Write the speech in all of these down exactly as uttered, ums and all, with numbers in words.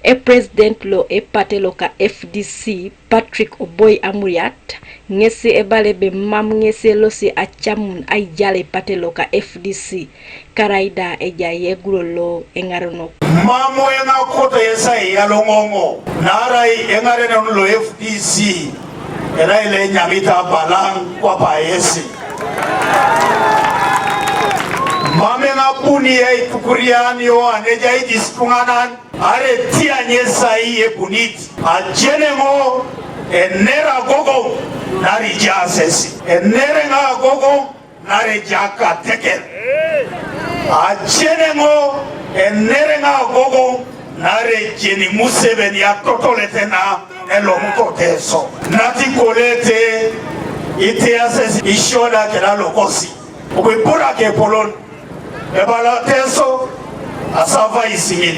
Epresident lo epate loka F D C, Patrick Oboi Amuriat, ŋesi ebala ebe mam ŋesi elosi acamun aijale epate loka F D C, karaida ejai eguro lo eŋarenok. Mam eŋakoto yesi aiyaloŋoŋo, naarai eŋarenon lo F D C erai lo enyamit abalaŋ kwape yesi. Mam eŋabuni aitukurian Yoan ejai jis tuŋanan, are tianyesai ebunit, ajeneŋo enera agogoŋ, naarai ejaas esi, enere ŋa agogoŋ, naarai ejaka teker. Ajeneŋo enere ŋa agogoŋ, naarai ejeni Museveni atotolete na elomut Oteso. Natikolete itiases isio da keda lokosi. Obu iburak epolon, ebala Teso asavais ŋin.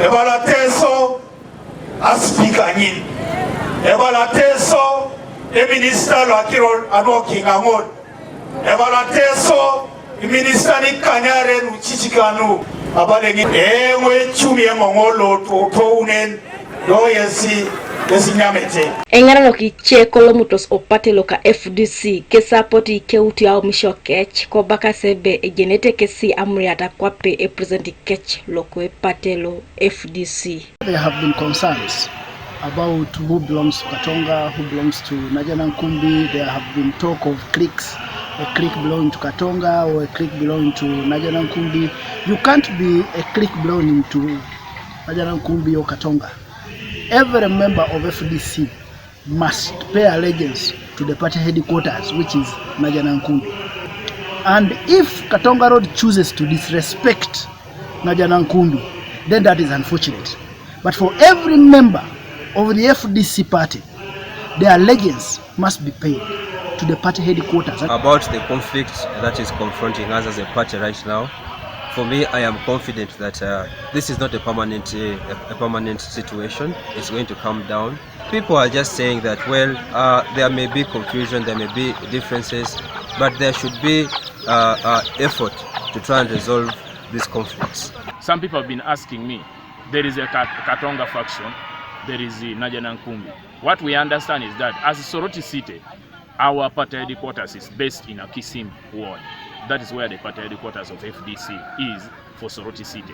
Ebala Teso asipika ŋin. Ebala Teso eminista lo akiro anu okiŋaŋon. Ebala Teso iministani kanyare nucici kanu. Abala ŋin eoŋ ecumi eoŋ lo totounen. Do yesi, yesi nyamete. Eŋarenok ice kolomutos opate loka F D C, kesi apotu ikeut aomisio kec, kobakas ebe ejenete kesi Amuriat kwape epresident kec loko epate lo F D C. There have been concerns about who belongs to Katonga, who belongs to Najjanankumbi. There have been talk of cliques, a clique belonging to Katonga or a clique belonging to Najjanankumbi. You can't be a clique belonging to Najjanankumbi or Katonga. Every member of F D C must pay allegiance to the party headquarters, which is Najjanankumbi. And if Katonga Road chooses to disrespect Najjanankumbi, then that is unfortunate. But for every member of the F D C party, the allegiance must be paid to the party headquarters. About the conflict that is confronting us as a party right now, for me, I am confident that uh, this is not a permanent, uh, a, a permanent situation. It's going to come down. People are just saying that, well, uh, there may be confusion, there may be differences, but there should be uh, uh, effort to try and resolve these conflicts. Some people have been asking me, there is a Kat- Katonga faction, there is the Najjanankumbi. What we understand is that as Soroti City, our party headquarters is based in Akisimbi ward. That is where the party headquarters of F D C is for Soroti City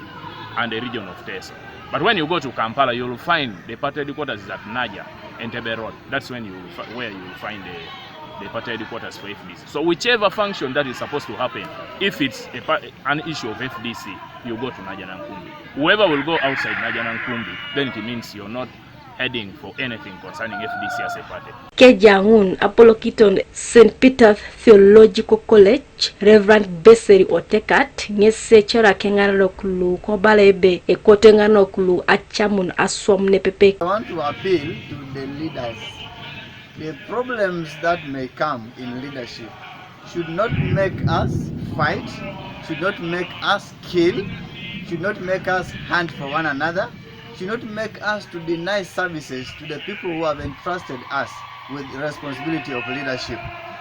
and the region of Teso. But when you go to Kampala, you will find the party headquarters is at Naja, Entebbe Road. That's when you will fi- where you will find the, the party headquarters for F D C. So whichever function that is supposed to happen, if it's a, pa- an issue of F D C, you go to Najjanankumbi. Whoever will go outside Najjanankumbi, then it means you're not heading for anything concerning F D C as a party. Keja ŋun apolokiton Saint Peter's Theological College, Reverend Beseri Otekat, ŋes ecorak eŋarenok lu kobala ebe ekoto eŋarenok lu acamun aswam nepepe. I want to appeal to the leaders. The problems that may come in leadership should not make us fight, should not make us kill, should not make us hunt for one another, should not make us to deny services to the people who have entrusted us with responsibility of leadership.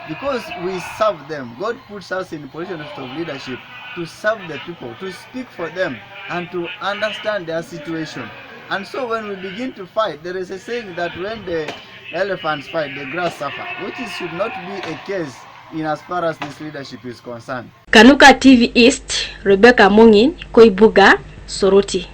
Because we serve them, God puts us in positions of leadership to serve the people, to speak for them, and to understand their situation. And so when we begin to fight, there is a saying that when the elephants fight, the grass suffer, which is, should not be a case in as far as this leadership is concerned. Kanuka T V East, Rebecca Mongin, Koibuga, Soroti.